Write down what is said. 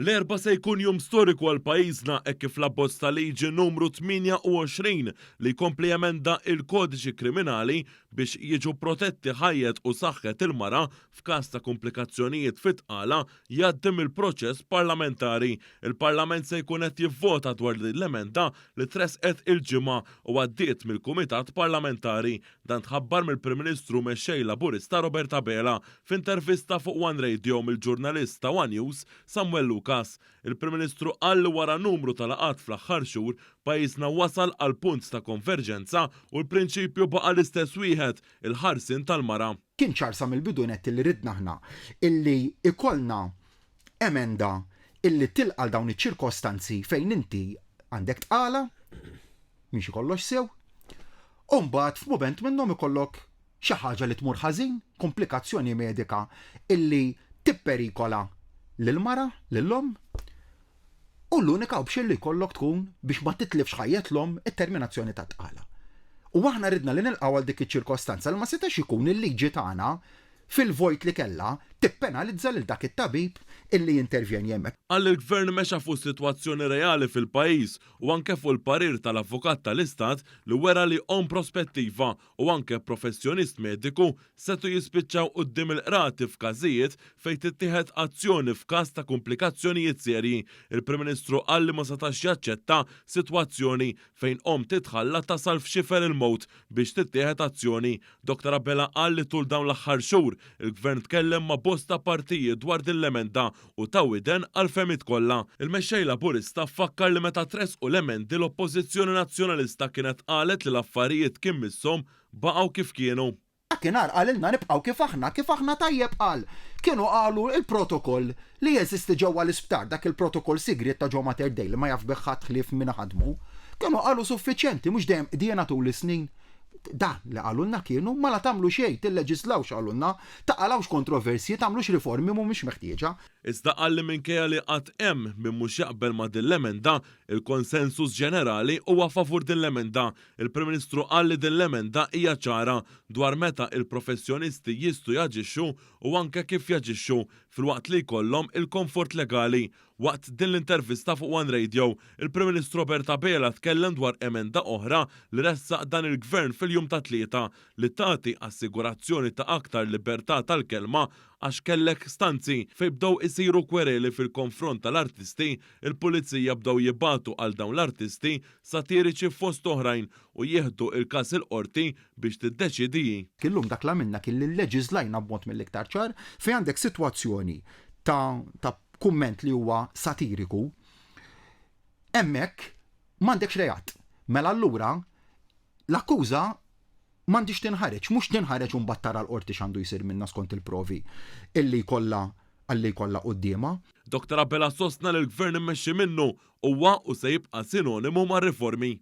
L-Erbgħa se jkun jum storiku għal pajjiżna hekk kif l-abbozz ta' liġi numru 28 li jkompli jemenda il-Kodiċi Kriminali biex jiġu protetti ħajjet u saħħet il-mara f'każ ta' kumplikazzjonijiet fit-tqala jgħaddi mill-proċess parlamentari. Il-Parlament se jkun qed jivvota dwar din l-emenda li tressqet il-Ġimgħa u għaddiet mill-Kumitat Parlamentari. Dan tħabbar mill-Prim Ministru u Mexxej Laburista Robert Abela f'intervista fuq One Radio mill-ġurnalist ta' One News Samuel Lucas. Il-Prim Ministru qal li wara numru ta' laqgħat fl-aħħar xhur, pajjiżna wasal għal punt ta' konverġenza u l-prinċipju baqa' l-istess wieħed, il-ħarsien tal-mara. Kien ċar sa mill-bidu nett illi ridna aħna illi jkollna emenda illi tilqa' għal dawn iċ-ċirkostanzi fejn inti għandek tqala, miexi kollox sew, u mbagħad f'mument minnhom ikollok xi ħaġa li tmur ħażin, komplikazzjoni medika illi tipperikola lill-mara, lill-omm, u l-unika option li jkollok tkun biex ma titlifx ħajjet l-omm it-terminazzjoni tat-tqala. U aħna ridna li nilqgħu għal dik iċ-ċirkostanza li ma setax ikun il-liġi tagħna fil-vojt li kellha, tippenalizza lil dak it-tabib illi jintervjeni hemmhekk. Qal li l-Gvern mexa fuq is-sitwazzjoni reali fil-pajjiż u anke fuq il-parir tal-Avukat tal-Istat li wera li omm prospettiva u anke professjonist mediku setgħu jispiċċaw quddiem il-qrati f'każijiet fejn tittieħed azzjoni f'każ ta' kumplikazzjonijiet serji. Il-Prim Ministru qal li ma setax jaċċetta sitwazzjoni fejn omm titħalla tasal f'xifer il-mewt biex tittieħed azzjoni. Dottor Abela qal li tul dawn l-aħħar xhur, il-Gvern tkellem ma' bosta partijiet dwar din l-emenda u ta widen għall-fehmiet kollha. Il-Mexxej Laburista fakkar li meta tressqu l-emendi l-Oppożizzjoni Nazzjonalista kienet qalet li l-affarijiet kien misshom baqgħu kif kienu. Dakinhar qalilna nibqgħu kif aħna, kif aħna tajjeb qal. Kienu qalu l-protokoll li jeżisti ġewwa l-isptar, dak il-protokoll sigriet ta' ġo Mater Dei li ma jaf bih ħadd ħlief min iħaddmu, kienu qalu suffiċjenti mhux dejjem qdiena tul is-snin. Dan li qalulna kienu, mala tagħmlu xejn, tilleġislawx qalulna, taqalgħux kontroversji, tagħmlux riformi mhumiex meħtieġa. Iżda qal li minkejja li għad hemm min mhux jaqbel ma' din l-emenda, il-konsensus ġenerali huwa favur din l-emenda. Il-Prim Ministru qal li din l-emenda hija ċara dwar meta il-professjonisti jistgħu jaġixxu u anke kif jaġixxu filwaqt li jkollhom il-komfort legali. Waqt din l-intervista fuq One Radio, il-Prim Ministru Robert Abela tkellem dwar emenda oħra li ressaq dan il-Gvern fil-jum tat-Tlieta li tagħti assigurazzjoni ta' aktar libertà tal-kelma għax kellek stanzi fejn bdew isiru kwereli fil-konfront tal-artisti, il-Pulizija bdew jibagħtu għal dawn l-artisti satiriċi fost oħrajn u jieħdu l-każ il-Qorti biex tiddeċiedi hi. Illum dak li għamilna kien li lleġiżlajna b'mod mill-iktar ċar fejn għandek sitwazzjoni ta' ta' kumment li huwa satiriku, hemmhekk m'għandekx reat. Mela allura l-akkuża m'għandhiex tinħareġ, mhux tinħareġ u mbagħad tara l-qorti x'għandu jsir minnha skont il-provi illi jkollha li jkollha quddiemha. Dottor Abela sostna li l-Gvern immexxi minnu huwa u se jibqa' sinonimu mar-riformi.